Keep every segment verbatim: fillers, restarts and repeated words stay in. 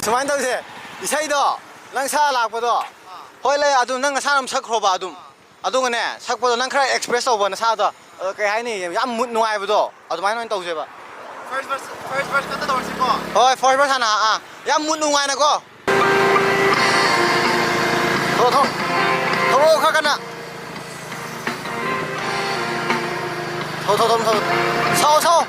ꯁꯨꯃꯥꯏꯅ ꯇꯧꯁꯦ, ꯏꯁꯩꯗꯣ ꯅꯪ ꯁꯛꯑ ꯂꯥꯛꯄꯗꯣ, ꯍꯣꯏ, ꯂꯩ, ꯑꯗꯨꯝ ꯅꯪ ꯅꯁꯥꯅ ꯑꯗꯨꯝ ꯁꯛꯈ꯭ꯔꯣꯕ ꯑꯗꯨꯝ꯫ ꯑꯗꯨꯒꯅꯦ, ꯁꯛꯄꯗꯣ ꯅꯪ ꯈꯔ express ꯇꯧꯕ ꯅꯁꯥꯗꯣ, ꯑ, ꯀꯩ ꯍꯥꯏꯅꯤ, ꯌꯥꯝ mood ꯅꯨꯡꯉꯥꯏꯕꯗꯣ, ꯑꯗꯨꯃꯥꯏꯅ ꯑꯣꯏꯅ ꯇꯧꯁꯦꯕ꯫ First verse, first verse ꯈꯛꯇ ꯇꯧꯔꯁꯤꯀꯣ꯫ ꯍꯣꯏ, first verse ꯍꯥꯟꯅ, ꯑꯥ, ꯑꯥ, ꯌꯥꯝ mood ꯅꯨꯡꯉꯥꯏꯅꯀꯣ꯫ ꯊꯧꯔꯣ, ꯊꯧꯔꯣ꯫ ꯊꯧꯔꯣ, ꯈꯔ ꯀꯟꯅ꯫ ꯊꯧ, ꯊꯧ, ꯊꯧ, ꯊꯧ꯫ ꯁꯥꯎ, ꯁꯥꯎ꯫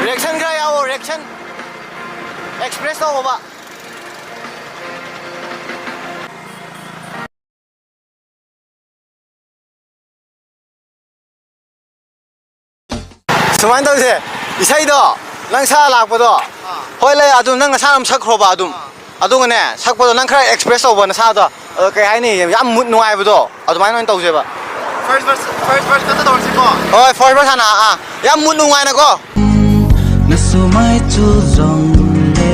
Reaction ꯈꯔ ꯌꯥꯎꯑꯣ, reaction꯫ Express ꯇꯧꯑꯣꯕ꯫ ꯁꯨꯃꯥꯏꯅ ꯇꯧꯁꯦ, ꯏꯁꯩꯗꯣ ꯅꯪ ꯁꯛꯑ ꯂꯥꯛꯄꯗꯣ, ꯍꯣꯏ, ꯂꯩ, ꯑꯗꯨꯝ ꯅꯪ ꯅꯁꯥꯅ ꯑꯗꯨꯝ ꯁꯛꯈ꯭ꯔꯣꯕ ꯑꯗꯨꯝ꯫ ꯑꯗꯨꯒꯅꯦ, ꯁꯛꯄꯗꯣ ꯅꯪ ꯈꯔ express ꯇꯧꯕ ꯅꯁꯥꯗꯣ, ꯑ, ꯀꯩ ꯍꯥꯏꯅꯤ, ꯌꯥꯝ mood ꯅꯨꯡꯉꯥꯏꯕꯗꯣ, ꯑꯗꯨꯃꯥꯏꯅ ꯑꯣꯏꯅ ꯇꯧꯁꯦꯕ꯫ First verse, first verse ꯈꯛꯇ ꯇꯧꯔꯁꯤꯀꯣ꯫ ꯍꯣꯏ, first verse ꯍꯥꯟꯅ, ꯑꯥ, ꯌꯥꯝ mood ꯅꯨꯡꯉꯥꯏꯅꯀꯣ꯫ ꯅꯁꯨꯃꯥꯏ ꯆꯨ ꯖꯣꯡꯂꯦ,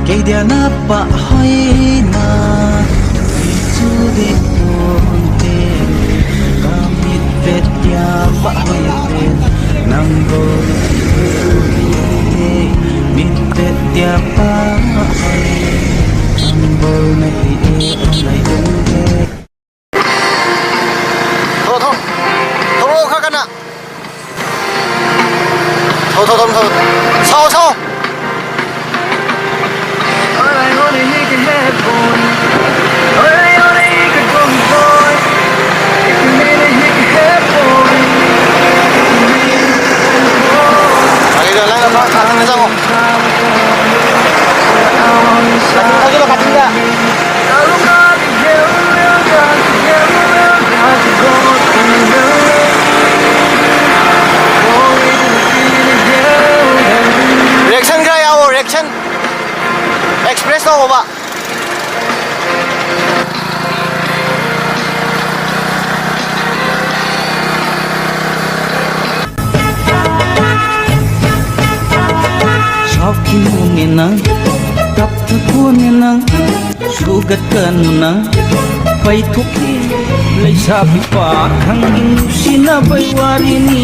ꯀꯩꯗꯤꯌꯥ ꯅꯄꯥ ꯍꯣꯏꯅ, ꯆꯨꯗꯤ ꯄꯣꯟꯇꯦ, ꯀꯃꯤꯠ ꯄꯦꯠꯌꯥ ꯄꯥ ꯍꯣꯏ ꯄꯦ, ꯅꯪꯕꯨ ꯎꯗꯦ, ꯃꯤꯠ ꯄꯦꯠꯌꯥ ꯄꯥ ꯍꯣꯏ, ꯅꯪꯕꯨ ꯅꯍꯤ ꯑꯦ ꯑꯣ ꯂꯩꯗꯦ꯫ ꯊꯧ, ꯊꯧ꯫ ꯊꯧꯔꯣ, ꯈꯔ ꯀꯟꯅ꯫ ꯊꯧ, ꯊꯧ, ꯊꯧ, ꯊꯧ꯫ ꯁꯥꯎ, ꯁꯥꯎ꯫ ꯑꯗꯨꯗ ꯅꯪ ꯈꯔ ꯀꯟꯅ ꯆꯪꯉꯣ꯫ ꯀꯥꯆꯤꯟ ꯊꯥꯖꯤꯜꯂꯣ, ꯀꯥꯆꯤꯟꯗ꯫ Reaction ꯈꯔ ꯌꯥꯎꯑꯣ, reaction꯫ Express ꯇꯧꯑꯣꯕ꯫ ꯁꯥꯎꯈꯤꯅꯨꯅꯦ ꯅꯪ, ꯀꯞꯊꯈꯣꯅꯦ ꯅꯪ, ꯁꯨꯒꯠꯀꯅꯨ ꯅꯪ, ꯄꯩꯊꯣꯛꯈꯤ ꯂꯩꯁꯥꯕꯤ ꯄꯥꯈꯪꯒꯤ ꯅꯨꯡꯁꯤꯅꯕꯩ ꯋꯥꯔꯤꯅꯤ꯫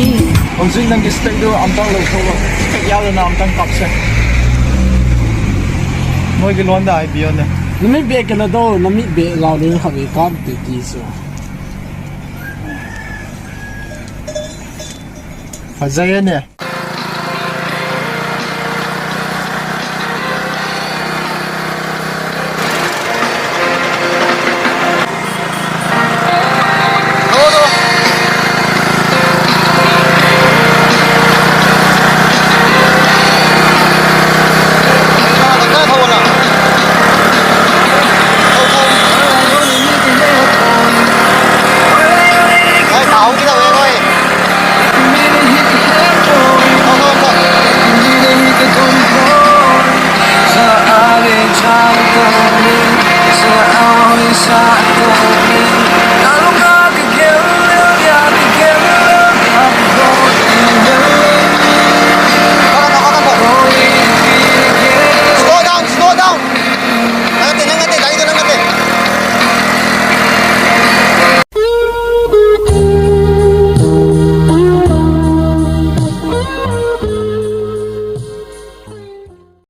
ꯍꯧꯖꯤꯛ ꯅꯪꯒꯤ stick ꯗꯨ ꯑꯝꯇꯪ ꯂꯧꯊꯣꯛꯑꯣ, stick ꯌꯥꯎꯗꯅ ꯑꯝꯇꯪ ꯀꯥꯞꯁꯦ꯫ ꯃꯣꯏꯒꯤ ꯂꯣꯟꯗ ꯍꯥꯏꯕꯤꯌꯣꯅꯦ꯫ ꯅꯃꯤꯠ ꯕꯦꯛ ꯀꯩꯅꯣ ꯇꯧ, ꯅꯃꯤꯠ ꯕꯦꯛ ꯂꯥꯎꯗꯣꯏꯅ ꯍꯥꯏꯕ ꯀꯥꯞꯇꯦ ꯇꯤꯁꯨ꯫ ꯐꯖꯩꯌꯦꯅꯦ꯫